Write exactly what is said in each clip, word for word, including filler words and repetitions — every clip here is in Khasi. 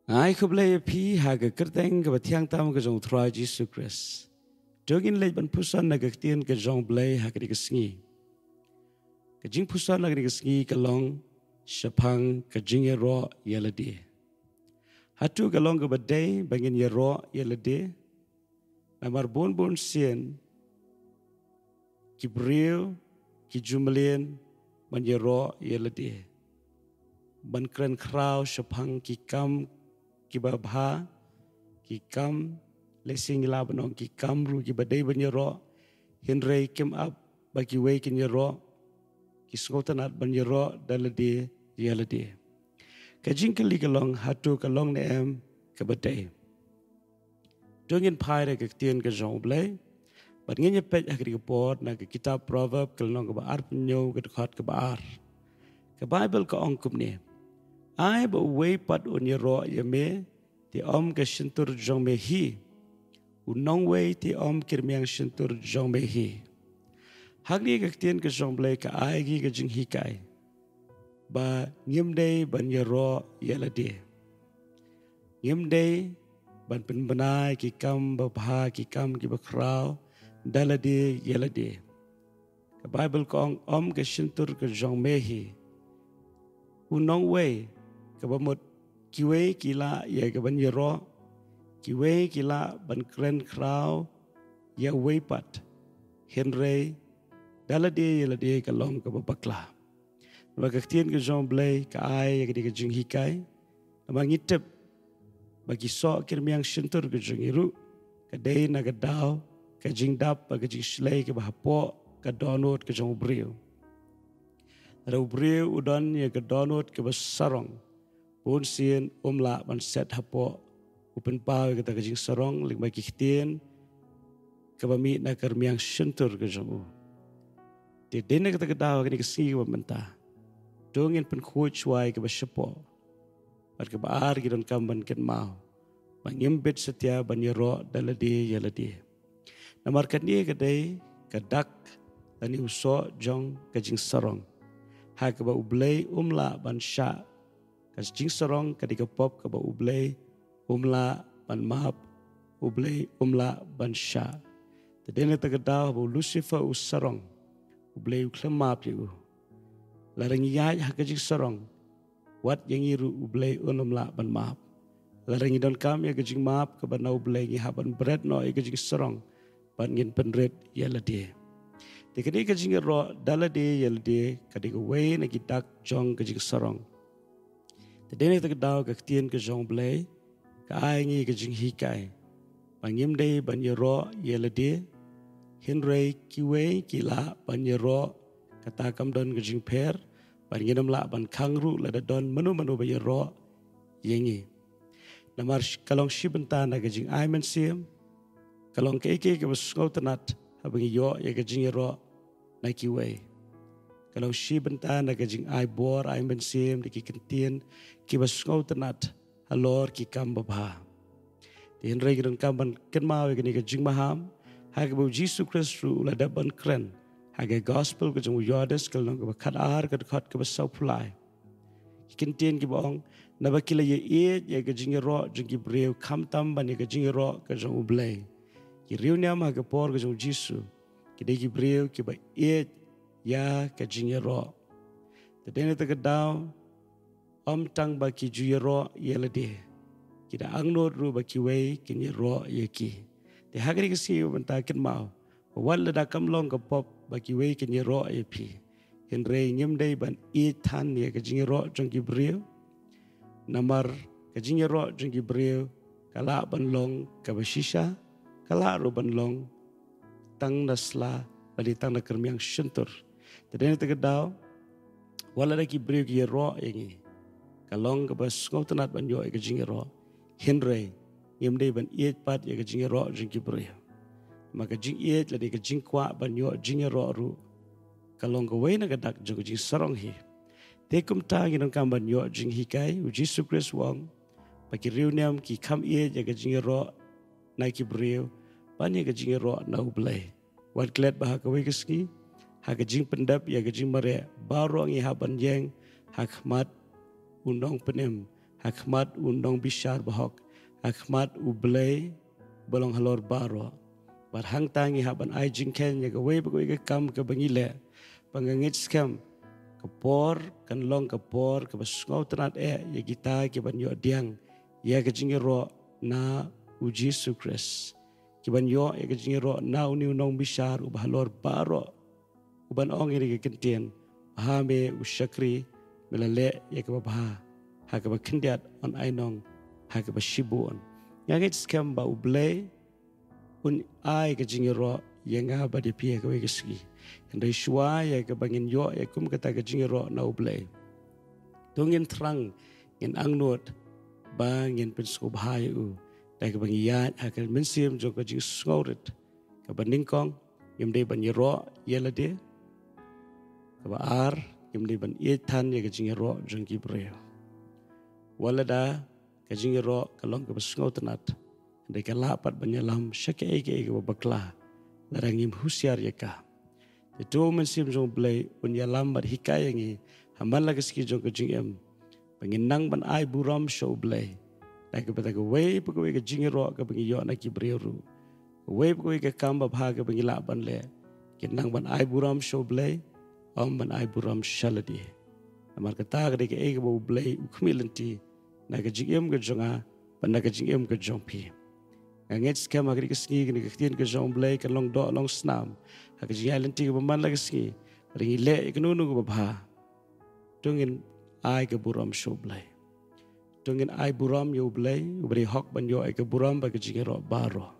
Nga ai khublei ïa phi ha ka kyrteng kaba thiang tam ka jong u Trai Jisu Khrist. To ngin leit ban puson na ka ktien ka jong u Blei ha kane ka sngi. Ka jingpuson na kane ka sngi ka long shaphang ka jingïaroh ïa lade. Hato ka long kaba dei ba ngin ïaroh ïa lade? Namar bun bun sien ki briew ki ju mlien ban ïaroh ïa lade, ban kren khraw shaphang ki kam kiba bha, ki kam, lehse ngi lah ban ong ki kam ruh kiba dei ban ïaroh, hynrei kim ap ba kiwei kin ïaroh, ki sngewtynnat ban ïaroh da lade ïa lade. Ka jingkylli ka long, hato ka long ne em kaba dei? To ngin phai na ka ktien ka jong u Blei bad ngin ïa peit ha kane ka por na ka kitab Proverb ka lynnong kaba arphew hynñiew ka dkhot kaba ar. Ka Baibl ka ong kumne: Ai ba uwei pat un ïaroh ïa me, te ym ka shyntur jong me hi. U nongwei te ym ki rmiang shyntur jong me hi. Ha kane ka ktien ka jong u Blei ka ai ngi ka jinghikai ba ngim dei ban ïaroh ïa lade. Ngim dei ban pynbna ïa ki kam babha, ki kam kiba khraw da lade ïa lade. Ka Baibl ka ong, ym ka shyntur ka jong me hi. U nongwei, kaba mut kiwei ki lah ïa ka ban ïaroh, kiwei ki lah ban kren khraw ïa uwei pat, hynrei da lade ïa lade ka long kaba bakla. Namar ka ktien ka jong u Blei ka ai ïa kane ka jinghikai. Namar ngi tip ba ki soh ki rmiang shyntur ka jong ngi ruh ka dei na ka daw ka jingdap bad ka jingshlei kaba hapoh ka dohnud ka jong u briew. Lada u briew u don ïa ka dohnud kaba sarong, bun sien um lah ban set hapoh, u pynpaw ïa kata ka jingsarong lyngba ki ktien kaba mih na ka rmiang shyntur ka jong u. Te dei na kata ka daw ha kane ka sngi kaba mynta, to ngin pynkhuid shuwa ïa kaba shapoh bad kaba ar, ngi donkam ban kynmaw ba ngim bit satia ban ïaroh da lade ïa lade. Namar kane ka dei ka dak lane u soh jong ka jingsarong, ha kaba u Blei um lah ban shah. Ka jingsarong ka dei ka pop kaba u Blei um lah ban map, u Blei um lah ban shah. Te dei na kata ka daw haba u Lucifer u sarong, u Blei u khlem map ïa u. Lada ngi ïaid ha ka jingsarong, wat ïa ngi ruh u Blei un ym lah ban map. Lada ngi donkam ïa ka jingmap kaba na u Blei, ngi hap ban bret noh ïa ka jingsarong bad ngin pynrit ïa lade. Te kane ka jingïaroh da lade ïa lade ka dei kawei na ki dak jong ka jingsarong. Te dei na kata ka daw ka ktien ka jong u Blei ka ai ngi ka jinghikai ba ngim dei ban ïaroh ïa lade, hynrei kiwei ki lah ban ïaroh. Kata kam don ka jingpher, bad ngin ym lah ban khang ruh lada don mano mano ba ïaroh ïa ngi. Namar sh-, ka long shi bynta na ka jingai mynsiem, ka long kaei kaei kaba sngewtynnat haba ngi ïoh ïa ka jingïaroh na kiwei. Ka long shi bynta na ka jingai bor ai mynsiem da ki kyntien kiba sngewtynnat halor ki kam babha. Te hynrei ngi donkam ban kynmaw ïa kane ka jingmaham ha kaba u Jisu Khrist ruh u la dep ban kren ha ka gospel ka jong u Ïoannis ka lynnong kaba khatar ka dkhot kaba sawphew lai. Ki kyntien kiba ong, naba ki la ïaieit ïa ka jingïaroh jong ki briew khamtam ban ïa ka jingïaroh ka jong u Blei. Ki riewniam ha ka por ka jong u Jisu ki dei ki briew kiba ïeit ïa ka jingïaroh. Te dei na kata ka daw, ym tang ba ki ju ïaroh ïa lade, ki da angnud ruh ba kiwei kin ïaroh ïa ki. Te ha kane ka sngi mynta kynmaw, wat lada kam long ka pop ba kiwei kin ïaroh ïa phi, hynrei ngim dei ban ïeit than ïa ka jingïaroh jong ki briew. Namar ka jingïaroh jong ki briew ka lah ban long kaba shisha, ka lah ruh ban long tang na sla lane tang na ka rmiang shyntur. Te dei na kata ka daw, wat lada ki briew ki ïaroh ïa ngi, ka long kaba sngewtynnat ban ïoh ïa ka jingïaroh, hynrei ngim dei ban ïeit pat ïa ka jingïaroh jong ki briew. Ma ka jingïeit lane ka jingkwah ban ïoh jingïaroh ruh ka long kawei na ka dak jong ka jingsarong hi. Te kumta ngi donkam ban ïoh jinghikai. U Jisu Khrist u ong ba ki riewniam ki kham ïeit ïa ka jingïaroh na ki briew ban ïa ka jingïaroh na u Blei. Wat klet ba ha kawei ka sngi, ha ka jingpyndep ïa ka jingmareh, baroh ngi hap ban ïeng ha khmat u Nongpynim ha khmat u nongbishar bahok, ha khmat U Blei ba long halor baroh. Bad hangta ngi hap ban ai jingkheiñ ïa kawei pa kawei ka kam kaba ngi leh, ba nga ngeit skhem ka por kan long ka por kaba sngewtynnad eh ïa kita kiban ïoh pdiang ïa ka jingïaroh na U Jisu Khrist, kiban ïoh ïa ka jingïaroh na une u nongbishar uba halor baroh, uban ong ïa ka ktien, "Bha me u shakri, me la leh ïa kaba bha, ha kaba khyndiat yn ainong ha kaba shibun." Nga ngeit skhem ba U Blei un ai ka jingïaroh ïa nga bad ïa phi ha kawei ka sngi. Hynrei shuwa ïa kaba ngin ïoh ïa kum kata ka jingïaroh na U Blei, to ngin thrang, ngin angnud ba ngin pynsngewbha ïa u da kaba ngi ïaid ha ka mynsiem jong ka jingsngewrit kaba nyngkong, ngim dei ban ïaroh ïa lade. Kaba ar, ngim dei ban ïeit than ïa ka jingïaroh jong ki briew. Wat lada ka jingïaroh ka long kaba sngewtynnad, hynrei ka lah pat ban ïalam sha kaei kaei kaba bakla lada ngim husiar ïa ka. Te to u Mynsiem jong U Blei un ïalam bad hikai ïa ngi ha man la ka sngi jong ka jingim, ba ngin nang ban ai burom sha U Blei da kaba, da kawei pa kawei ka jingïaroh kaba ngi ïoh na ki briew ruh. Kawei pa kawei ka kam babha kaba ngi lah ban leh, ngin nang ban ai burom sha U Blei, ym ban ai burom sha lade. Namar kata ka dei kaei kaba U Blei u khmih lynti na ka jingim ka jong nga bad na ka jingim ka jong phi. Nga ngeit skhem ha kane ka sngi kane ka ktien ka jong U Blei kan long doh long snam ha ka jingïaid lynti kaba man la ka sngi. Lada ngi leh ïa kano kano kaba bha, to ngin ai ka burom sha U Blei. To ngin ai burom ïa U Blei, uba dei hok ban ïoh ïa ka burom bad ka jingïaroh baroh.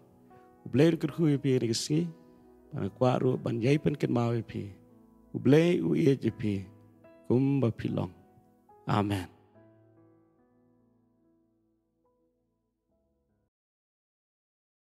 U Blei un kyrkhu ïa phi ha kane ka sngi, bad nga kwah ruh ban ïai pynkynmaw ïa phi, U Blei u ïeit ïa phi kumba phi long. Amen.